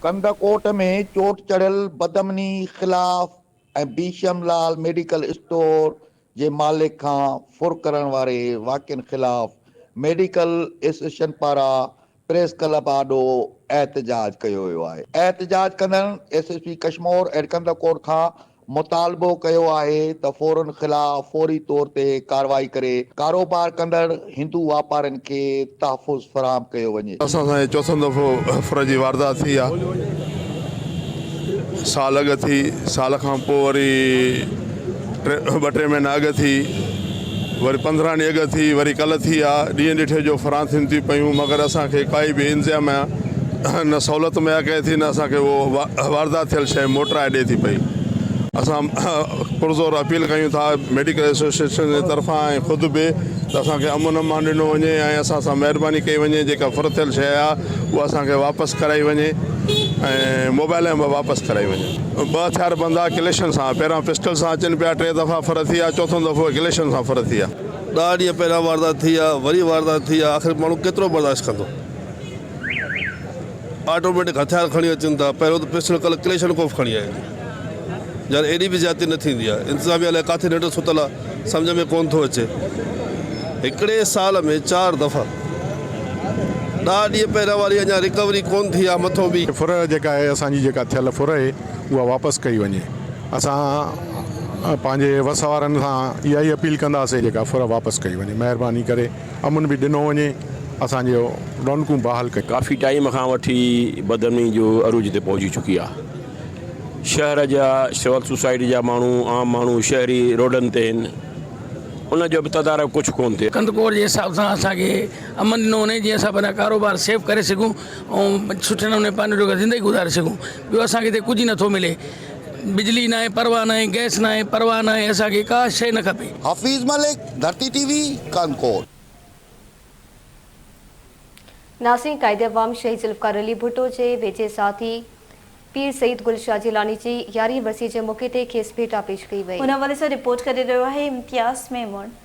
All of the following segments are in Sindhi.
ڪنڌڪوٽ ۾ چوٽ چڙهيل بدامني خلاف ۽ بيشم لال ميڊيڪل اسٽور جي مالڪ کان ڦر ڪرڻ واري واقعن خلاف ميڊيڪل ايسوسيئيشن پاران پريس ڪلب آڏو احتجاج ڪيو ويو آهي. احتجاج ڪندڙن S S P Kashmore ۽ Kandhkot کان مطالبو ڪيو آهي ته ڦورن خلاف فوري طور تي ڪارروائي ڪري ڪاروبار ڪندڙ هندو واپارين کي تحفظ فراهم ڪيو وڃي. اسان سان هي چوٿون دفعو ڦر جي واردات ٿي آ. سال اڳ ٿي، سال کان پوء وري ٻه ٽي مهينا اڳ ٿي، وري 15 ڏينهن اڳ ٿي، وري ڪلهه ٿي آ. ڏينهن ڏٺي جو ڦران ٿين ٿيون پيون مگر اسان کي ڪائي به انتظاميا نه سهولت مهيا ڪئي ٿي نه اسان کي اهو واردات ٿيل شيء موٽرائي ڏي ٿي پئي. اسان پرزور اپيل ڪيون ٿا ميڊيڪل ايسوسيئيشن جي طرفان ۽ خود به ته اسان کي امن امان ڏنو وڃي ۽ اسان سان مهرباني ڪئي وڃي جيڪا ڦر ٿيل شيء آهي اها اسان کي واپس ڪرائي وڃي ۽ موبائل به واپس ڪرائي وڃي. ٻه هٿيار بند آ ڪليشن سان پهريان پسٽل سان اچن پيا ٽي دفعا ڦر ٿي آ چوٿون دفعو ڪليشن سان ڦر ٿي آ. ڏهه ڏينهن پهريان واردات ٿي آ وري واردات ٿي آ آخر ماڻهو ڪيترو برداشت ڪندو. آٽوميٽڪ هٿيار کڻي اچن ٿا پهريون ته پسٽل ڪلهه ڪليشن ڪوف کڻي آيا آهن يار ايڏي به زيادتي نه ٿيندي آهي انتظاميا الائي ڪاٿي ننڊ ستل آهي سمجهه ۾ ڪون ٿو اچي هڪڙي سال ۾ چار دفعا ڏهه ڏينهن پهريان واري اڃا رڪوري ڪون ٿي آهي مٿو به. ڦر جيڪا آهي اسان جي جيڪا ٿيل ڦر آهي اها واپس ڪئي وڃي اسان پنهنجي وس وارن کان اها ئي اپيل ڪنداسين جيڪا ڦر واپس ڪئي وڃي مهرباني ڪري. امن به ڏنو وڃي اسان جو رونقون بحال ڪيون. ڪافي ٽائيم کان وٺي بدامني جو عروج تي پهچي چڪي آ. شهر جا سول سوسائٽي جا ماڻهو عام ماڻهو شهري روڊن تي هن ان جو به تدارڪ ڪجهه ڪون ٿئي. ڪنڌڪوٽ جي حساب سان اسان کي امن ڏنو وڃي جيئن اسان پنهنجا ڪاروبار سيف ڪري سگهون ۽ سٺي نموني پنهنجو زندگي گذاري سگهون ٻيو اسان کي هتي ڪجهه نٿو ملي بجلي ناهي پرواهه ناهي گئس ناهي پرواهه ناهي اسان کي ڪا شيء نه کپي. حفيظ ملڪ، ڌرتي ٽي وي، ڪنڌڪوٽ. ناظرين قائد عوام شهيد ذوالفقار علي ڀٽو جي ويجهي ساٿي پير سيد گل شاهه جيلاني جي يارهين ورسي جي موقعي تي کيس ڀيٽا پيش ڪئي وئي. ان حوالي سان رپورٽ ڪري رهيو آهي امتياز ميمڻ.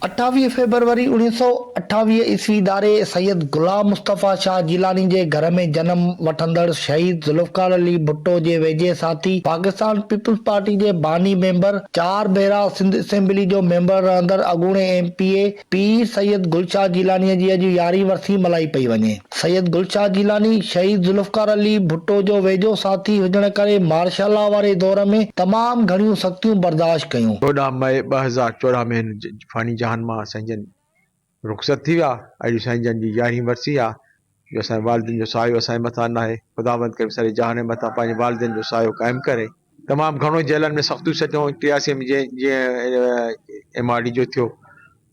28 فيبروري 1928 عيسوي ڌاري سيد غلام مصطفيٰ شاهه جيلاني جي گهر ۾ جنم وٺندڙ شهيد ذوالفقار علي ڀٽو جي ويجهي ساٿي پاڪستان پيپلز پارٽي جي باني ميمبر چار ڀيرا سنڌ اسيمبلي جو ميمبر رهندڙ اڳوڻي ايم پي اي پير سيد گل شاهه جيلاني جي اڄ يارهين ورسي ملهائي پئي وڃي. سيد گل شاهه جيلاني شهيد ذوالفقار علي ڀٽو جو ويجهو ساٿي هجڻ ڪري مارشل لا واري دور ۾ تمام گهڻيون سختيون برداشت ڪيون. 14 مئي 2014 ۾ هن فاني جهان مان سائين جن رخصت ٿي ويا. اڄ سائين جن جي يارهين ورسي آ جو اسان جي والدين جو سايو اسان جي مٿان ناهي. خداوند ڪريم سڄي جهان جي مٿان پنهنجي والدين جو سايو قائم ڪري. تمام گهڻو جيلن ۾ سختيون سٺيون 83 ۾ جيئن جيئن ايم آر ڊي جو ٿيو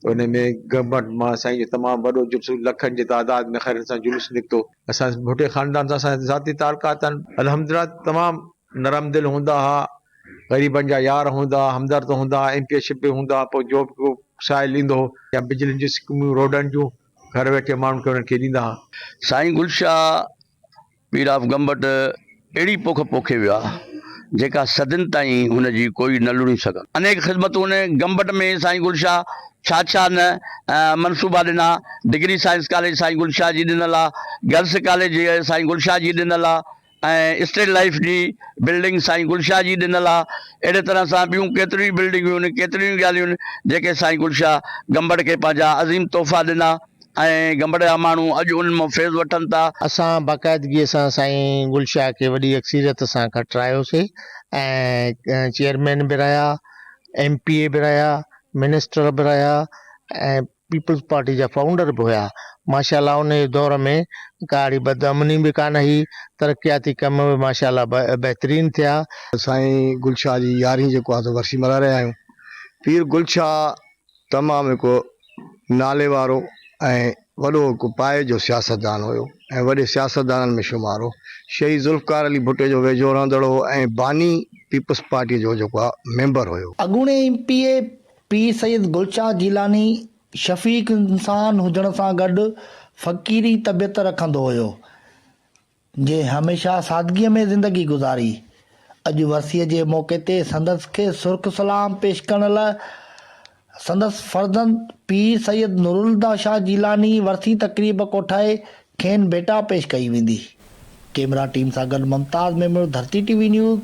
ته ان ۾ گورنمينٽ مان سائين جو تمام وڏو جلوس لکن جي تعداد ۾ خيرن سان جلوس نڪتو. اسان ڀٽي خاندان سان اسان جا ذاتي تعلقات آهن. الحمدلله تمام نرم دل هوندا ها غريبن جا يار هوندا ها همدرد هوندا ها ايم پي اي شپ به هوندا ها پوء جو به ڪو سائل ايندو هو يا بجلين جون اسڪيمون روڊن جون گهر ويٺي ماڻهن کي انهن کي ڏيندا ها. سائين گل شاهه پير آف گمبٽ اهڙي پوک پوکي ويو آهي، جيڪا صدين تائين هن جي ڪوئي نه لڻي سگهندو. انيڪ خدمتون هن گمبٽ ۾ سائين گل شاهه ڇا ڇا نه منصوبا ڏنا، ڊگري سائنس ڪاليج سائين گل شاهه جي ڏنل آ، گرلس ڪاليج سائين گل شاهه جي ڏنل آ ۽ اسٽيٽ لائيف جي بلڊنگ سائين گل شاهه جي ڏنل آ. اهڙي طرح سان ٻيون ڪيتريون ئي بلڊنگون آهن، ڪيتريون ئي ڳالهيون آهن، جيڪي سائين گل شاهه گمبٽ کي پنهنجا عظيم تحفا ڏنا. ۽ گمبٽ جا ماڻهو اڄ انهن مان فيض وٺن ٿا. اسان باقاعدگيء سان سائين گل شاهه کي وڏي اڪثريت سان کٽرايوسي ۽ چيئرمين به رهيا، ايم پي اي به رهيا، منسٽر به رهيا ۽ پيپلز پارٽي جا فائونڊر به هيا. ماشاء الله انهيء دور ۾ ڪا اهڙي بدامني به ڪانه هئي، ترقياتي ڪم به ماشاء الله بهترين ٿيا. سائين گل شاهه جي يارهين جيڪو آهي سو ورسي ملهائي رهيا آهيون. پير گل شاهه تمام هڪ نالي وارو ۽ وڏو هڪ پائي جو سياستدان هيو ۽ وڏي سياستدانن ۾ شمار هو. شهيد ذوالفقار علي ڀٽي جو ويجهو رهندڙ هو ۽ باني پيپلز پارٽيء جو جيڪو آ ميمبر هيو. اڳوڻي ايم پي اي پير سيد گلشاهه جيلاني شفيق انسان هجڻ سان گڏ فقيري طبيعت رکندو هيو. جنهن هميشه سادگيء ۾ زندگي گذاري. اڄ ورسيء جي موقعي تي سندس کي سرخ سلام پيش ڪرڻ لاء سندس فرزند پير سيد نورالهديٰ شاهه جيلاني ورسي تقريب ڪوٺائي کين ڀيٽا پيش ڪئي ويندي. ڪيمرا ٽيم سان گڏ Mumtaz Memon, Dharti T V news.